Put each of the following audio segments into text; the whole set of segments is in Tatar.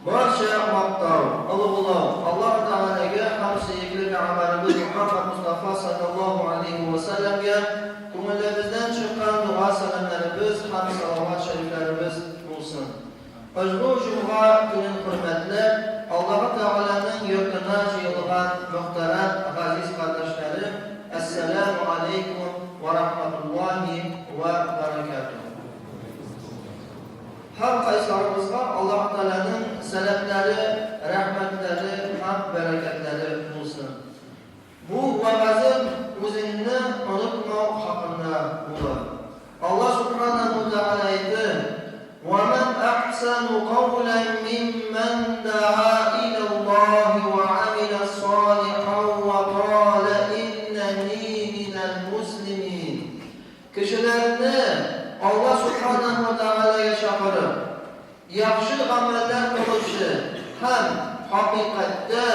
Барча мактау, олуглау Аллаһ Тәгаләгә һәм сөекле пәйгамбәребез Мухәммәд Мостафа салләллаһу алейһи вә сәлләмгә күңелебездән чыккан дога-сәламнәребез һәм салават-шәрифләребез булсын. Ошбу җомга көнен хөрмәтләп, Аллаһы Тәгаләнең йортына җыелган мөхтәрәм газиз кардәшләрем, Әссәләмү алейкүм вә рахматуллаһи вә бәрәкәтүһ. Һәркайсыларыбызга Аллаһы Тәгаләнең сәламнәре, рәхмәтләре һәм бәрәкәтләре булсын. Бу вәгазем үзеңне онытмау хакында булыр. Аллаһ Сүбхәнәһү Тәгалә әйтте, Вә мән әхсәну каулән миммән дәа иләллаһи вә амилә салихән вә калә иннәни минәл муслимин. Кешеләрне Алла Сүбхәнәһү вә Тәгаләгә чакырып, яхшы гамәлләр кылучы һәм, хакыйкатьтә,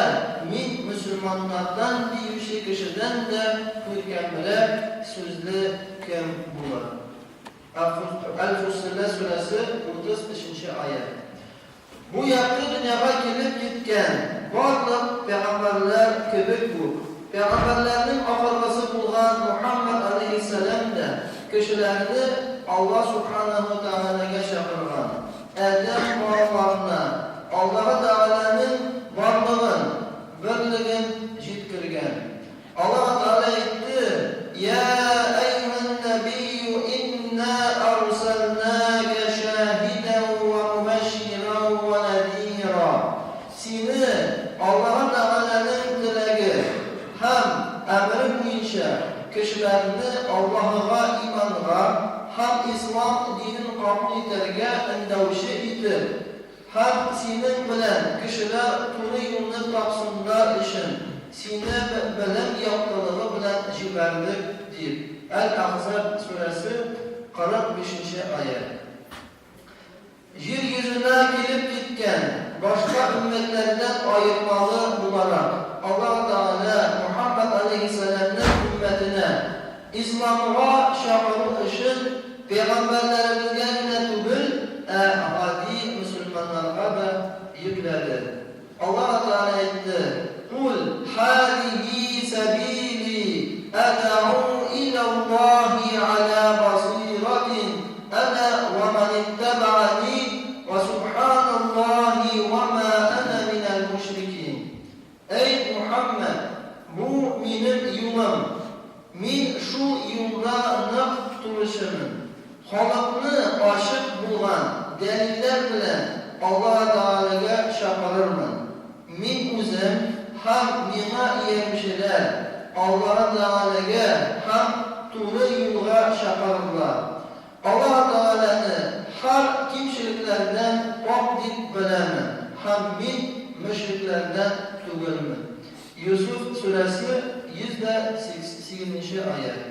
мин мөселманнардан диюче кешедән дә күркәмрәк сүзле кем булыр? Әл-Фуссиләт сүрәсе, 33 нче аять. Бу якты дөньяга килеп киткән барлык пәйгамбәрләр кебек үк, пәйгамбәрләрнең ахыргысы булган Мухәммәд аләйһиссәлам дә кешеләрне Алла Сүбхәнәһү вә Тәгаләгә чакырган, адәм балаларына Аллаһы Тәгаләнең барлыгын, берлеген җиткергән. Аллаһ Тәгалә әйтте, Йә әйюһән-нәбийю иннә арсәлнәкә шаһидән вә мубәшширән вә нәзира. Сине Аллаһ Тәгаләнең теләге һәм әмере буенча кешеләрне Аллаһыга иманга һәм ислам динен кабул итәргә өндәүче итеп, Һәм синең белән кешеләр туры юлны тапсыннар өчен, сине белем яктылыгы белән җибәрдек, дип, Әл-Әхзаб сүрәсе, 45 нче аять. Җир йөзенә килеп киткән башка өммәтләрдән аермалы буларак, Аллаһ Тәгалә Мухәммәд аләйһиссәламнең өммәтенә Исламга чакыру эшен пәйгамбәрләребезгә генә түгел, ә гади мөселманнарга да йөкләде. Аллаһ Тәгалә әйтте, Куль һазихи сәбили әдәу иләллаһи галә басыйратин әнә вә мәниттәбәәни вә субханаллаһи вә мә әнә минәл мушрикин. Әйт, Мухәммәд, бу минем юлым, мин шул юлда нык торучымын. Халыкны ачык булган дәлилләр белән Аллаһ Тәгаләгә чакырырмын. Мин үзем һәм миңа иярүчеләр Аллаһ Тәгаләгә һәм туры юлга чакырырлар. Аллаһ Тәгаләне һәр кимчелекләрдән пакь дип беләмен һәм мин мөшрикләрдән түгелмен. Йосыф сүрәсе, 108 нче аять.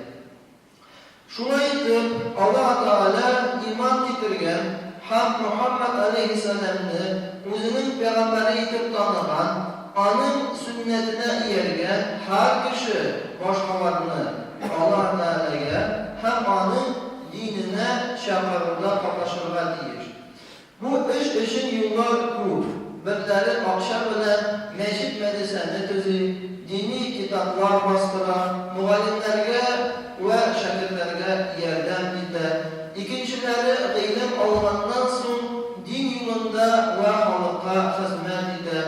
Шулай итеп, Аллаһ Тәгалә иман китергән һәм Мөхәммәд аләйһиссәламне үзенең пәйгамбәре итеп таныган, аның сөннәтенә ияргән һәр кеше башкаларны Аллаһ Тәгаләгә һәм Аның диненә чакыруда катнашырга тиеш. Бу эш өчен юллар күп, берләре акча белән мәчет-мәдрәсәне төзи, дини китаплар бастыра, мөгаллимнәргә вә шәкертләргә ярдәм итә, икенчеләре гыйлем алганнан соң дин юлында вә халыкка хезмәт итә,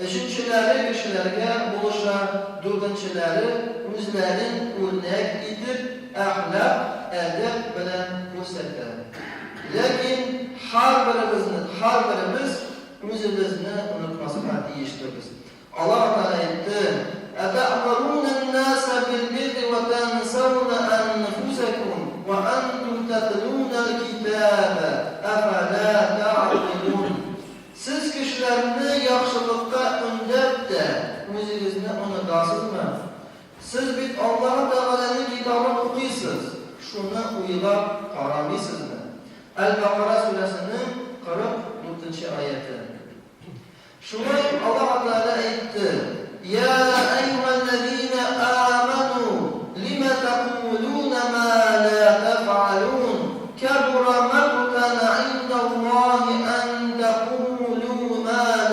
өченчеләре кешеләргә булыша, дүртенчеләре үзләрен үрнәк итеп, әхлак, әдәп белән күрсәтә. Ләкин һәрберебезне, һәрберебез үзебезне онытмаска тиешлебез. Аллаһ Тәгалә әйтте, Әтәэмурунән-нәсә бил-бирри вә тәнсәүнә әнфүсәкүм вә әнтүм тәтлүнәл-китәбә, әфәлә тәгъкыйлүн. Сез кешеләрне яхшылыкка өндәп тә, үзегезне онытасызмы? Сез бит Аллаһы Тәгаләнең Китабын укыйсыз, шуны уйлап карамыйсызмы? Әл-Бәкара сүрәсенең 44 нче аяте. Шулай ук Аллаһ Тәгалә әйтте, Йә әйюһәлләзинә амәнү лимә тәкулүнә мә лә тәфгәлүн, кәбүрә мәктән гыйндәллаһи ән тәкулү мә лә.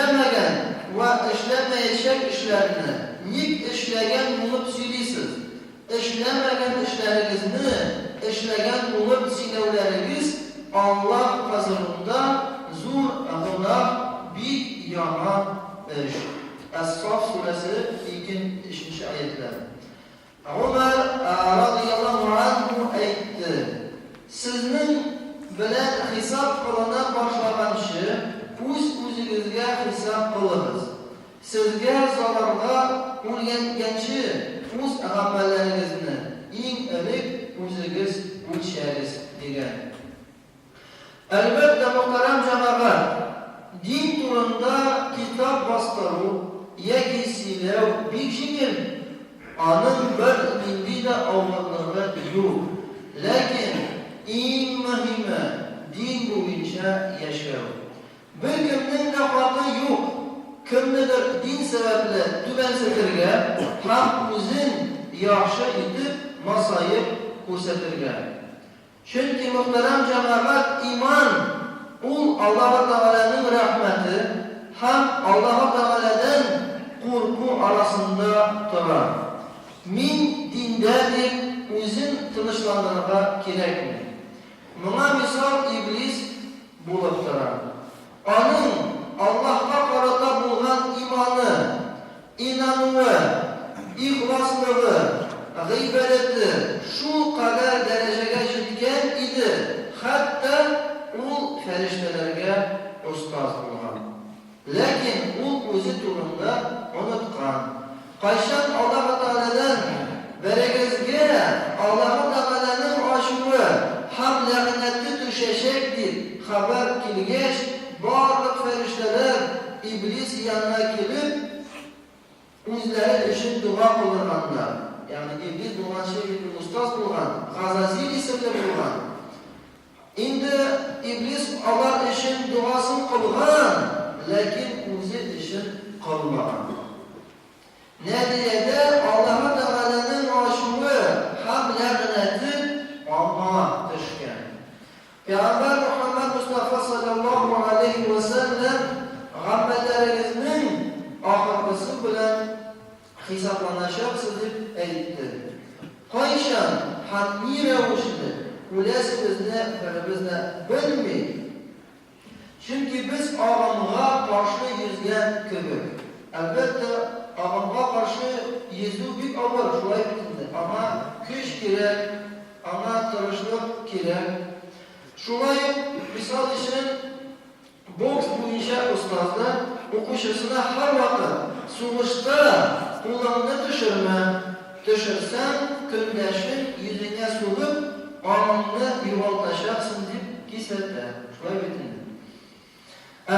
Эшләмәгән вә эшләмәячәк эшләрне ник эшләгән булып сөйлисез? Эшләмәгән эшләрегезне эшләгән булып сөйләүләрегез Аллаһ хозурында зур гөнаһ, бик яман эш. Әс-Саф сүрәсе, 2, өченче аятьләр. Гомәр радыяллаһу анһу әйтте, Сезнең белән хисап кылына башлаганчы, үз-үзегезгә хисап кылыгыз. Сезгә зарарга үргәнгәнче, үз гамәлләрегезне иң элек үзегез үлчәгез, дигән. Әлбәттә, мөхтәрәм җәмәгать, дин турында китап бастыру яки сөйләү бик җиңел, аның бернинди дә авырлыгы юк. Ләкин иң мөһиме, дин буенча яшәү. Беркемнең дә хакы юк кемнедер дин сәбәпле түбәнсетергә һәм үзен яхшы итеп масаеп күрсәтергә. Чөнки, мөхтәрәм җәмәгать, иман, ул Аллаһы Тәгаләнең рәхмәте һәм Аллаһы Тәгаләдән курку арасында тора. Мин диндә дип үзен тынычландырырга кирәкми. Моңа мисал Иблис булып тора. Аның Аллаһка карата булган иманы, инануы, ихласлыгы, гыйбадәте шулкадәр дәрәҗәгә җиткән иде, хәтта ул фәрештәләргә остаз булган. Ләкин ул үзе турында оныткан. Кайчан Аллаһы Тәгаләдән берегезгә Аллаһы Тәгаләнең ачуы һәм ләгънәте төшәчәк дип хәбәр килгәч, барлык фәрештәләр Иблис янына килеп, үзләре өчен дога кылдырганнар. Ягъни Иблис булганчы бит ул остаз булган, Газазил исемле булган. Инде Иблис алар өчен догасын кылган, ләкин үзе өчен кылмаган. Нәтиҗәдә Аллаһы Тәгаләнең ачуы һәм ләгънәте аңа төшкән. Пәйгамбәр Мөхәммәд Мостафа салләллаһу галәйһи вә сәлләм, Гамәлләрегезнең ахыргысы белән хисапланачаксыз, дип әйтте. Кайчан һәм ни рәвешле үләсебезне беребез дә белми. Чөнки без агымга каршы йөзгән кебек. Әлбәттә, агымга каршы йөзү бик авыр, шулай бит инде. Аңа көч кирәк, аңа тырышлык кирәк. Шулай ук, мисал өчен, Бокс буенча остаз да укучысына һәрвакыт, Сугышта кулыңны төшермә, төшерсәң, көндәшең йөзеңә сугып, аңыңны югалтачаксың, дип кисәтә. Шулай бит инде.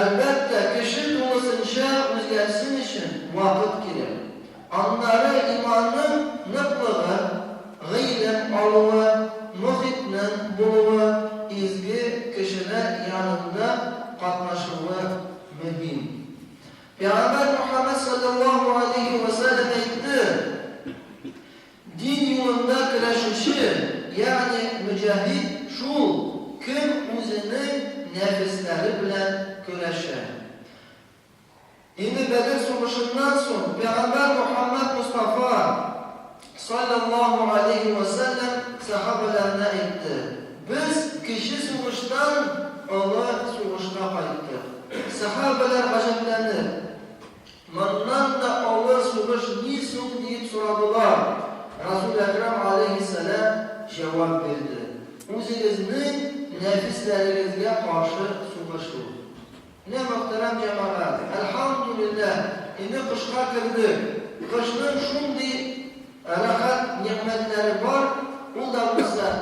Әлбәттә, кеше тулысынча үзгәрсен өчен вакыт кирәк. Аннары иманның ныклыгы, гыйлем алуы, мохитнең булуы, изге кешеләр янында катнашуы мөһим. Пәйгамбәр Мөхәммәд салләллаһу галәйһи вә сәлләм әйтте, Дин юлында көрәшүче, ягъни мөҗаһид шул, кем үзенең нәфесләре белән көрәшә. Инде Бәдер сугышыннан соң пәйгамбәр Мөхәммәд Мостафа салләллаһу галәйһи вә сәлләм сәхабәләренә әйтте, Без кече сугыштан олы сугышка кайттык. Сәхабәләр гаҗәпләнеп, Моннан да авыр сугыш ни соң диеп сорадылар. Расул Әкрам галәйһиссәлам җавап бирде, Үзегезнең нәфесләрегезгә каршы сугышу. Менә, мөхтәрәм җәмәгать, әлхәмдүлилләһ, инде кышка кердек. Кышның шундый рәхәт нигъмәтләре бар, ул да булса,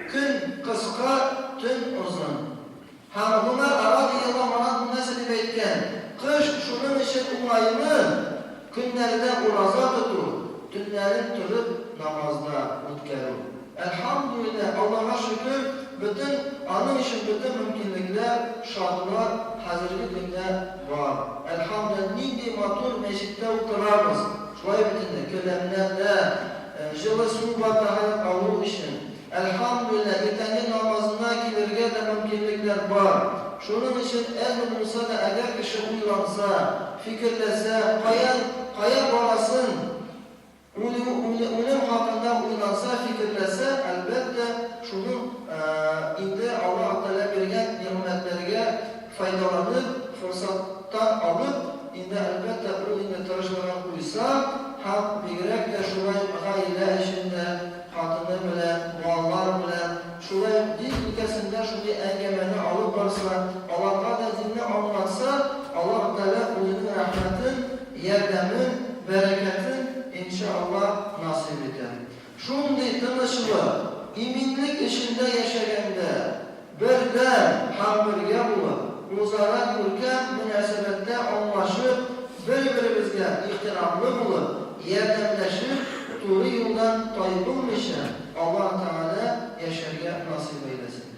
көн кыска, төн озын. Һәм Гомәр радияллаһу анһу нәрсә дип әйткән, Кыш шуның өчен уңайлы, көннәрдә ураза тоту, төннәрен торып намазда үткәрү. Әлхәмдүлилләһ, Аллага шөкер, бөтен, аның өчен бөтен мөмкинлекләр, шартлар хәзерге көндә бар. Әлхәмдүлилләһ, нинди матур мәчеттә утырабыз, шулай бит инде, келәмнәрдә, җылы су бар тәһарәт алу өчен. Әлхәмдүлилләһ, иртәнге намазына. килергә дә мөмкинлекләр бар. Шуның өчен әзме булса да әгәр кеше уйланса, фикерләсә, каян, кая барасын, үлү, үлем хакында уйланса, фикерләсә, әлбәттә, шуның инде Аллаһ Тәгалә биргән нигъмәтләргә файдаланып, форсаттан алып, инде, әлбәттә, ул инде тырышлыгын куйса һәм бигрәк тә шулай ук гаилә эчендә, хатыны белән, балалар белән, шулай ук дин өлкәсендә шундый әңгәмәне алып барса, аларга да динне аңлатса, Аллаһ Тәгалә Үзенең рәхмәтен, ярдәмен, бәрәкәтен, иншә Аллаһ, насыйп итәр. Шундый тынычлык, иминлек эчендә яшәгәндә, бердәм һәм бергә булып, үзара күркәм мөнәсәбәттә аңлашып, бер-беребезгә ихтирамлы булып, ярдәмләшеп, туры юлдан тайпылмыйча, Аллаһ Тәгалә яшәргә насыйп әйләсен.